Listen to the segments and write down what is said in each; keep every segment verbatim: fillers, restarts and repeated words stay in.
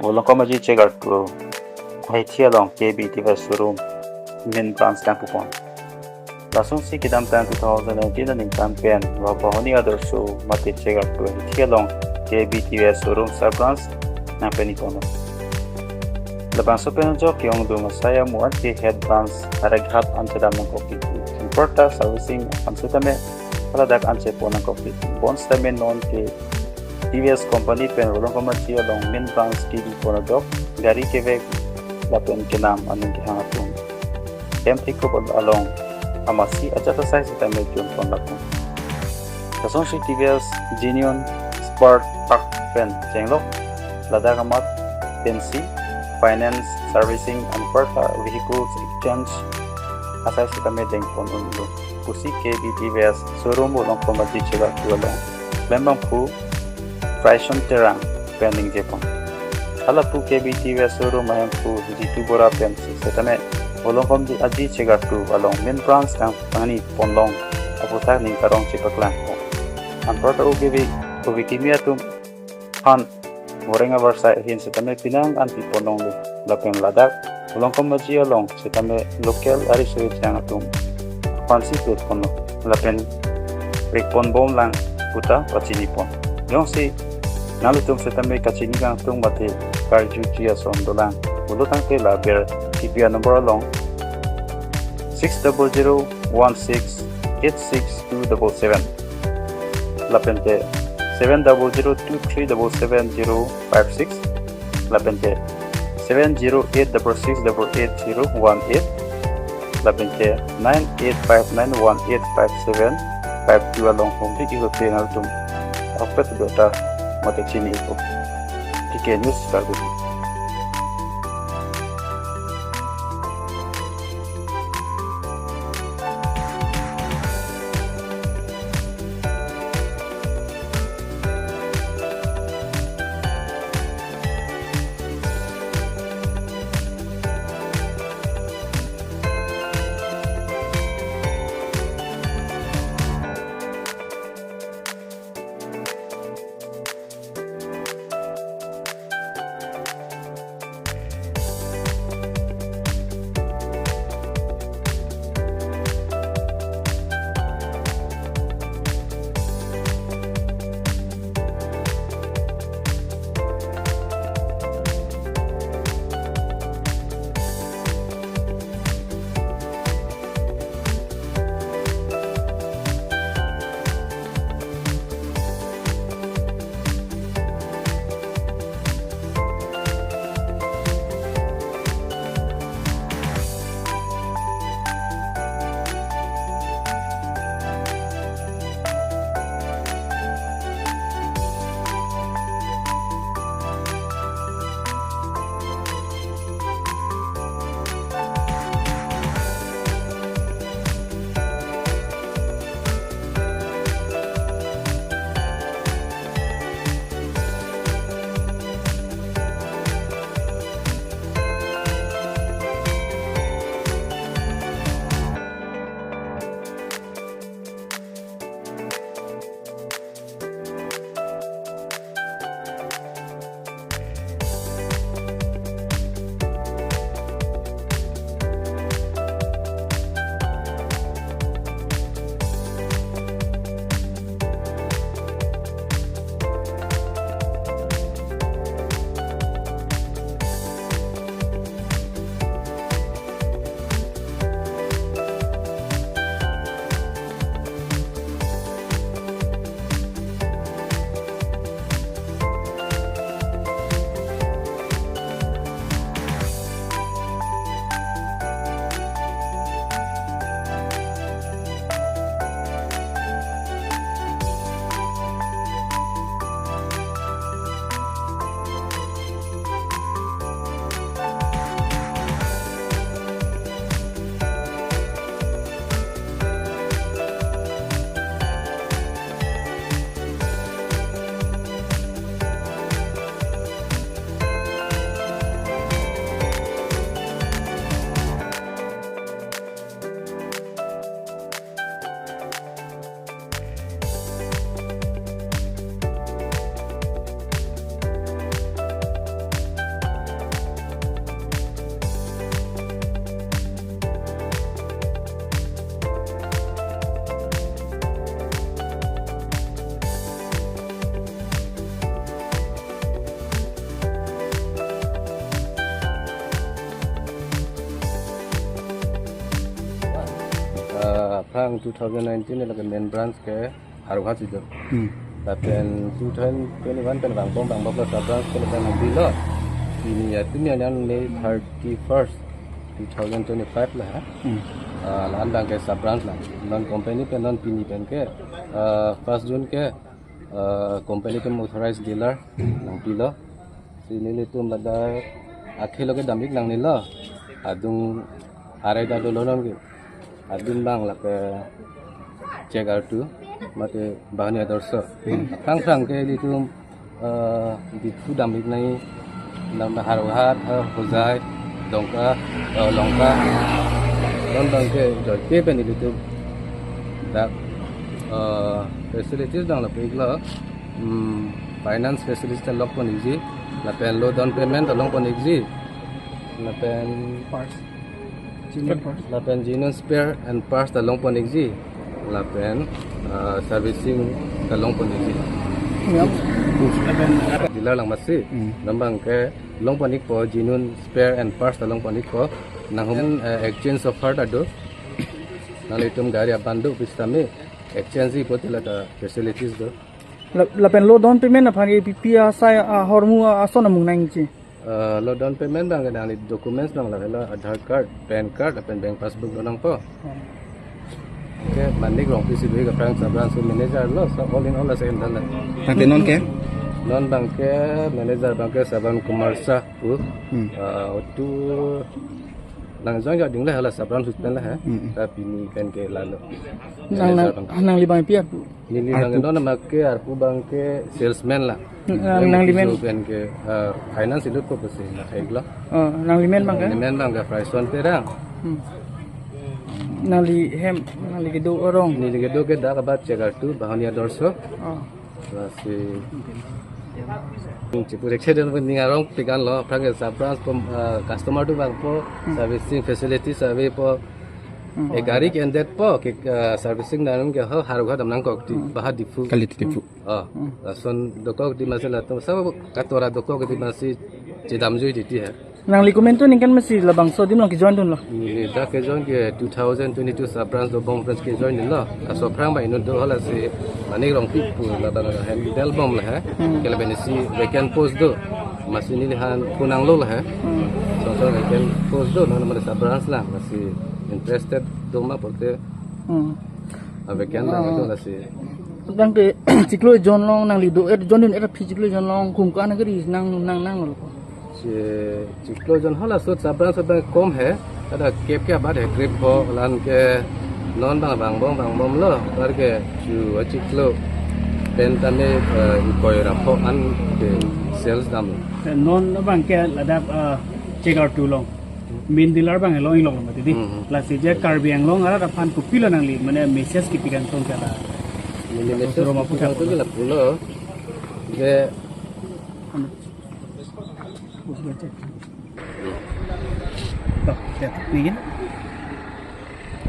Volongkom Aji Chegartu ahithi along K B T V S showroom main branch nangpupon. Lasonsi kedamtang two thousand nineteen aningkan pen Vabahani Adarsha mate Chegartu ahithi along K B T V S showroom sub branch nangpaniponlo. Labangso pen ajok ke-ongdung asai amu an ke head branch Howraghat an chedam nangkok titi. Importer servicing aphan setame haladak an chepon nangkok titi. Bonsitame non ke T V S company pen Volongkom Aji along main branch kebipon ajok gari kevek lapen kenam aning kehang atum hem thekup along amatsi ajat asai setame junpon lapen. Lasonsi T V S Genuine Spare Part pen chenglok ladak amat pensi finance, servicing anparta vehicles exchange asai setame dengpon unlo pusi K B T V S showroom Volongkom Aji Chegartu along klembangphu Praison Terang pen ningjepon. Halapu K B T V S showroom ahemphu Jitu Bora pensi setame Volongkom Aji Chegartu along main branch nangpangni ponlong aputhak ning karong chepaklangpo. Anparta okevi ovikimi atum aphan voreng avarsai ahin setame penang an piponlongle lapen ladak Volongkom Aji along setame local ariso ejang atum aphansi pekponlo lapen pekponbomlang puta pachinipon. Jongsi nanglitum setame kachini kangtung mate karjuji ason dolang pulo tangte la ber kipi anumber along six double zero one six eight six two double seven lapente seven double zero two three double seven zero five six lapente seven zero eight double six double eight zero one eight lapente nine eight five nine one eight five seven five two along humri ihote nangtum ahokpet dota mate chini ipo. T K News Karbi. Two thousand nineteen lake main branch ke Howraghat si do. Hmm. Lapen two thousand twenty-one pen vangbom vangbom lo sub branch ke lapen Hubli lo. Pini ya tumi anan May thirty-first, two thousand twenty-five la ha. Hmm. Ah, la-an abang ke sub branch la. Non company pen non pini pen ke, ah, first June ke, ah, company pen authorized dealer nangpilo. Si nelitum ladak akhei lo ke dam-ik nangnelo. Adung arai ta dolo non ke. Adung abang lake Chegartu, mate Bahuni Adorsho. Aphrang aphrang ke ilitum, eh, Diphu dam-ik nangji, dam Howraghat, eh, Hojai, Dongka, eh, Lanka. Non abang ke joike pen ilitum dak, eh, facilities dang lapu-iklo. Hmm, finance facilities ta longpon-ikji, lapen low down payment ta longpon-ikji, lapen Parts. Genuine parts. Lapen genuine spare and parts ta longpon-ikji, lapen, ah, servicing ta longpon-ikji. Ya. Lapen dealer lang masi, Hmm. non abang ke longpon-ikpo genuine spare and parts ta longpon-ikpo. Nanghum, eh, exchange offer ta do. Nanglitum gari aban do pusitame exchange ji putila ta facilities do. La-, lapen low down payment aphan ke pi pi asai ahormu ason amung nangji. Eh, low down payment abang ke nangli documents abang lahelo Aadhaar card, PAN card, lapen bank passbook do nangpo. Hmm. Ke Manik Rongpi si do-ik aphrang sub branch manager lo, so all in all ase handle la. Tangte non ke? Non abang ke manager abang ke Saban Kumar Sahu pu. Hmm. Eh, utu nang join jo ding la hala sub branch pen la ha. Hmm. Ta pini pen ke lalo. Nang, Manager nang, abang. Nangli abang pi arpu? Neli abang Arpu. Non abang ke arpu abang ke salesman la. Hmm, Yang nangli men. Pen ke, eh, finance ilut po pusi na thek lo. Oh, nangli men abang ke? Neli men abang ke Praison Terang. Hmm. Nangli hem, nangli kedo arong. Neli kedo ke dak abat Chegartu, Bahuni Adorsho. Oh. Lasi. Chipur ekse den ning arong pikan lo, aphrang ke sub branch pom, eh, customer do vangpo, Hmm. servicing facility ave po. Hmm. Eh, gari ke-endet po, ke, eh, servicing nanun ke ho, Howraghat dam nangkok ti, Hmm. Baha Diphu. Kali ti Diphu. Oh, Hmm. lason dokok ti masi latum, sab katora dokok ti masi chedam jui titi hai. Nangli komantu ningkan masi labangso adim along kejoin dunlo? Neli dak kejoin ke two thousand twenty-two sub branch dobom branch kejoin dunlo. Laso aphrang abang inut do hala si Manik Rongpi pu labang handle bom la ha. Hmm. Ke lapen isi vacant post do. Masi neliphan phone nanglo la ha. Hmm. So, so vacant post do, non mari sub branch lang, masi interested do ma pulote. Hmm. Ah, vacant lang Ah. do lasi. Tangte chiklo jon along nangli do-et, jon dun-et aphi chiklo jon along kum ko-an gari nang, nang, nanglo? Si chiklo jon hala sut sub branch sub branch kom hai. Ada kep ke abat hai trip ho lan ke non abang vangbom vangbom lo. Tar ke chu achiklo pen tame, eh, ingkoi ra pho an ke sales dam. Non abang ke ladak, eh, Chegartu along main dealer abang along ilong mati di. Hmm, hmm. Lasi je Karbi Anglong arat aphan kopilo nangli mane message kepi kangtung ke la? Neli message Soro mapu kepi kangtung ke lapulo. Je Toh, ya, ningin.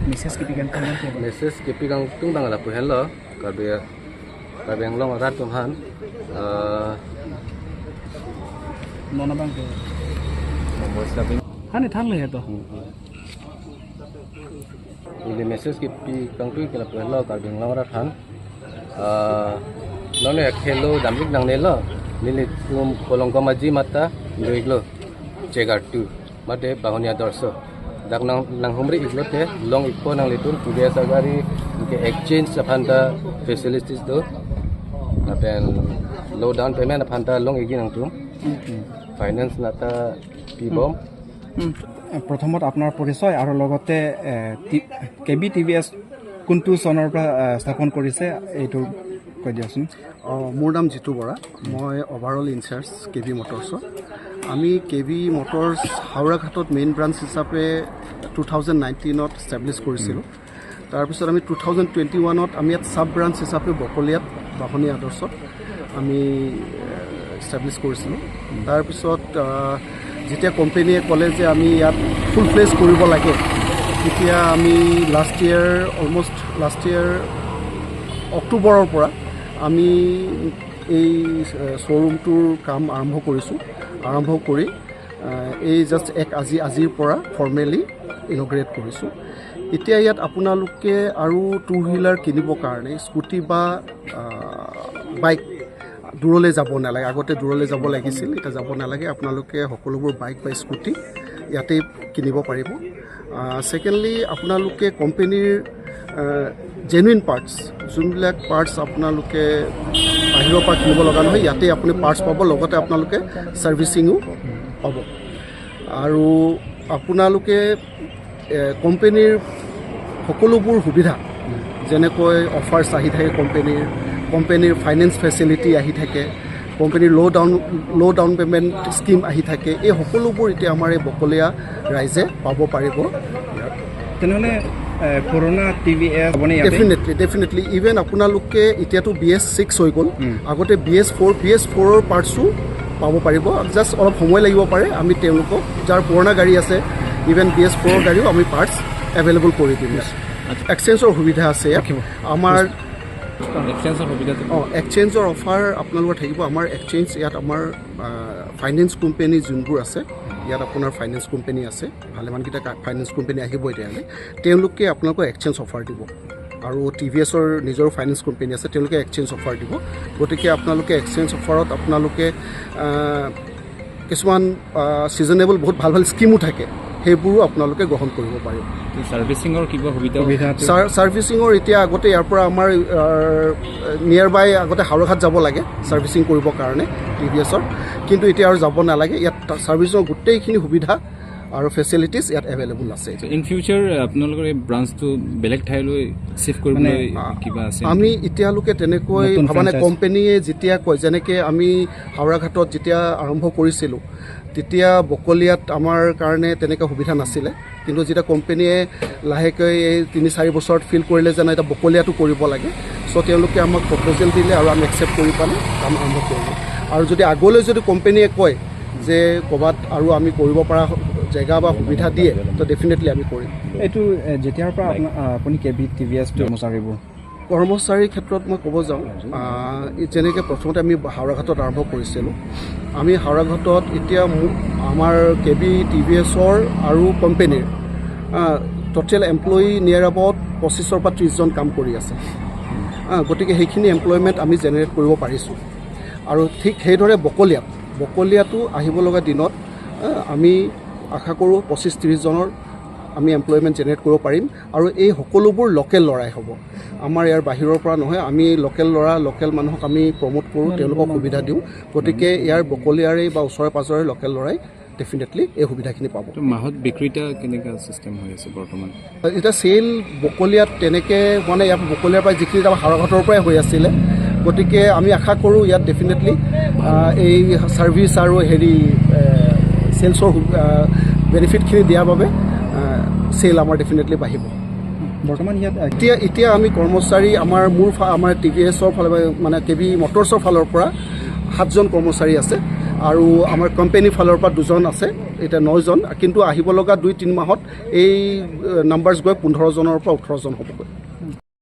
Message kepi kangtung ke? Message kepi kangtung abang lapu henlo. Karbi, Karbi Anglong arat atum aphan, eh, non abang ke? Han thanle he to. Hmm, hmm. Neli message kepi kangtung ke lapu henlo Karbi Anglong arat aphan. Eh, non ya khelo dam-ik nangnelo. Nelitum Kolongkom Aji mata do-iklo. Chegartu. Mate Bahuni Adorsho. Dak nang, nanghumri-iklo te, long-ikpo nanglitum, T V S agari, ke exchange aphan ta facilities do. Lapen low down payment aphan ta long-ikji nangtum. Finance nata pibom. উম। এ, প্ৰথমত আপোনাৰ পৰিচয় আৰু লগতে, এ, টি-, K B T V S কোনটো চনৰ পৰা, এ, স্থাপন কৰিছে, এইটো কৈ দিয়কচোন। অ, মোৰ নাম জিতু বৰা। মই অভাৰঅল ইনচাৰ্জ কে বি মটৰ্ছৰ। আমি কে বি মটৰ্ছ হাওৰাঘাটত মেইন ব্ৰাঞ্চ হিচাপে টু থাউজেণ্ড নাইনটিনত এষ্টাব্লিছ কৰিছিলোঁ। তাৰপিছত আমি টু থাউজেণ্ড টুৱেণ্টি ওৱানত আমি ইয়াত ছাব ব্ৰাঞ্চ হিচাপে বকলিয়াত বাঢ়নী আদৰ্শত আমি, এ, এষ্টাব্লিছ কৰিছিলোঁ। তাৰপিছত, আ, যেতিয়া কোম্পেনীয়ে ক'লে যে আমি ইয়াত ফুল ফ্লেজ কৰিব লাগে, তেতিয়া আমি last year, almost last year অক্টোবৰৰ পৰা আমি এই, এ, শ্ব'ৰুমটোৰ কাম আৰম্ভ কৰিছোঁ। আৰম্ভ কৰি, আ, এই জাষ্ট এক আজি, আজিৰ পৰা ফৰ্মেলি ইনগ্ৰেট কৰিছোঁ। এতিয়া ইয়াত আপোনালোকে আৰু টু হুইলাৰ কিনিবৰ কাৰণে স্কুটি বা বাইক দূৰলৈ যাব নালাগে। আগতে দূৰলৈ যাব লাগিছিল, এতিয়া যাব নালাগে। আপোনালোকে সকলোবোৰ বাইক বা স্কুটি ইয়াতেই কিনিব পাৰিব। ছেকেণ্ডলি, আপোনালোকে কোম্পেনীৰ জেনুইন পাৰ্টছ, যোনবিলাক পাৰ্টছ আপোনালোকে বাহিৰৰ পৰা কিনিব লগা নহয়, ইয়াতেই আপুনি পাৰ্টছ পাব, লগতে আপোনালোকে ছাৰ্ভিচিঙো পাব। আৰু আপোনালোকে কোম্পেনীৰ সকলোবোৰ সুবিধা, যেনেকৈ অফাৰ্ছ আহি থাকে কোম্পেনীৰ, কোম্পেনীৰ ফাইনেন্স ফেচিলিটি আহি থাকে, কোম্পেনীৰ ল' ডাউন ল' ডাউন পে'মেণ্ট স্কিম আহি থাকে, এই সকলোবোৰ এতিয়া আমাৰ এই বকলীয়া ৰাইজে পাব পাৰিব। তেনেহ'লে পুৰণা টি ভি এছ হ'বনে ইয়াতে? Definitely, definitely. ইভেন আপোনালোকে এতিয়াতো বি এছ ছিক্স হৈ গ'ল, আগতে B S four, B S ফ'ৰৰ পাৰ্টছো পাব পাৰিব। জাষ্ট অলপ সময় লাগিব পাৰে। আমি তেওঁলোকক, যাৰ পুৰণা গাড়ী আছে, ইভেন বি এছ ফ'ৰৰ গাড়ীও আমি পাৰ্টছ এভেইলেবল কৰি দিম। এক্সচেঞ্জৰ সুবিধা আছে ইয়াত। আমাৰ এক্সচেঞ্জৰ সুবিধাটো অ' এক্সচেঞ্জৰ অফাৰ আপোনালোকৰ থাকিব। আমাৰ এক্সচেঞ্জ ইয়াত আমাৰ ফাইনেন্স কোম্পেনী যোনবোৰ আছে, ইয়াত আপোনাৰ ফাইনেন্স কোম্পেনী আছে, ভালেমানকেইটা ফাইনেন্স কোম্পেনী আহিব এতিয়ালৈ। তেওঁলোকে আপোনালোকক এক্সচেঞ্জ অফাৰ দিব আৰু টি ভি এছৰ নিজৰো ফাইনেন্স কোম্পেনী আছে, তেওঁলোকে এক্সচেঞ্জ অফাৰ দিব। গতিকে আপোনালোকে এক্সচেঞ্জ অফাৰত আপোনালোকে কিছুমান ছিজনেবল বহুত ভাল ভাল স্কিমো থাকে, সেইবোৰো আপোনালোকে গ্ৰহণ কৰিব পাৰিব। ছাৰ্ভিচিঙৰ কিবা সুবিধা? ছাৰ্ভিচিঙৰ এতিয়া আগতে ইয়াৰ পৰা আমাৰ নিয়াৰ বাই আগতে হাওৰাঘাট যাব লাগে ছাৰ্ভিচিং কৰিবৰ কাৰণে টি ভি এছৰ, কিন্তু এতিয়া আৰু যাব নালাগে। ইয়াত ছাৰ্ভিচিঙৰ গোটেইখিনি সুবিধা আৰু ফেচিলিটিজ ইয়াত এভেইলেবল আছে। ইন ফিউচাৰ আপোনালোকৰ এই ব্ৰাঞ্চটো বেলেগ ঠাইলৈ চিফ্ট কৰিবলৈ কিবা আছে? আমি এতিয়ালৈকে তেনেকৈ ভবা নাই। কোম্পেনীয়ে যেতিয়া কয়, যেনেকৈ আমি হাওৰাঘাটত যেতিয়া আৰম্ভ কৰিছিলোঁ, তেতিয়া বকলীয়াত আমাৰ কাৰণে তেনেকৈ সুবিধা নাছিলে, কিন্তু যেতিয়া কোম্পেনীয়ে লাহেকৈ এই তিনি চাৰি বছৰত ফিল কৰিলে যে নাই, এতিয়া বকলীয়াটো কৰিব লাগে, চ' তেওঁলোকে আমাক প্ৰপ'জেল দিলে আৰু আমি একচেপ্ট কৰি পালোঁ, কাম আৰম্ভ কৰিলোঁ। আৰু যদি আগলৈ যদি কোম্পেনীয়ে কয় যে ক'ৰবাত আৰু আমি কৰিব পৰা জেগা বা সুবিধা দিয়ে, তো ডেফিনেটলি আমি কৰিম। এইটো যেতিয়াৰ পৰা আপুনি K B T V S কৰ্মচাৰীবোৰ কৰ্মচাৰীৰ ক্ষেত্ৰত মই ক'ব যাওঁ, যেনেকৈ প্ৰথমতে আমি হাওৰাঘাটত আৰম্ভ কৰিছিলোঁ। আমি হাওৰাঘাটত এতিয়া আমাৰ কে বি টি ভি এছৰ আৰু কোম্পেনীৰ ট'টেল এমপ্লয়ী নিয়াৰ এবাউট পঁচিছৰ পৰা ত্ৰিছজন কাম কৰি আছে। গতিকে সেইখিনি এমপ্লয়মেণ্ট আমি জেনেৰেট কৰিব পাৰিছোঁ। আৰু ঠিক সেইদৰে বকলীয়াত বকলীয়াতো আহিব লগা দিনত আমি আশা কৰোঁ পঁচিছ ত্ৰিছজনৰ আমি এমপ্লয়মেণ্ট জেনেৰেট কৰিব পাৰিম। আৰু এই সকলোবোৰ লোকেল ল'ৰাই হ'ব, আমাৰ ইয়াৰ বাহিৰৰ পৰা নহয়। আমি লোকেল ল'ৰা, লোকেল মানুহক আমি প্ৰমোট কৰোঁ, তেওঁলোকক সুবিধা দিওঁ। গতিকে ইয়াৰ বকলীয়াৰে বা ওচৰে পাজৰে লোকেল ল'ৰাই ডেফিনেটলি এই সুবিধাখিনি পাব। মাহত বিক্ৰীতা কেনেকা চিষ্টেম হৈ আছে বৰ্তমান? এতিয়া চেল বকলীয়াত তেনেকৈ হোৱা নাই। ইয়াত বকলীয়াৰ পৰা যিখিনি আমাৰ হাওৰাঘাটৰ পৰাই হৈ আছিলে, গতিকে আমি আশা কৰোঁ ইয়াত ডেফিনেটলি এই ছাৰ্ভিচ আৰু হেৰি চেলছৰ বেনিফিটখিনি দিয়াৰ বাবে চেল আমাৰ ডেফিনেটলি বাঢ়িব। বৰ্তমান ইয়াত এতিয়া এতিয়া আমি কৰ্মচাৰী আমাৰ মোৰ আমাৰ টি ভি এছৰ ফালে মানে কে বি মটৰ্ছৰ ফালৰ পৰা সাতজন কৰ্মচাৰী আছে আৰু আমাৰ কোম্পেনীৰ ফালৰ পৰা দুজন আছে, এতিয়া নজন। কিন্তু আহিব লগা দুই তিনি মাহত এই নাম্বাৰ্ছ গৈ পোন্ধৰজনৰ পৰা ওঠৰজন হ'বগৈ।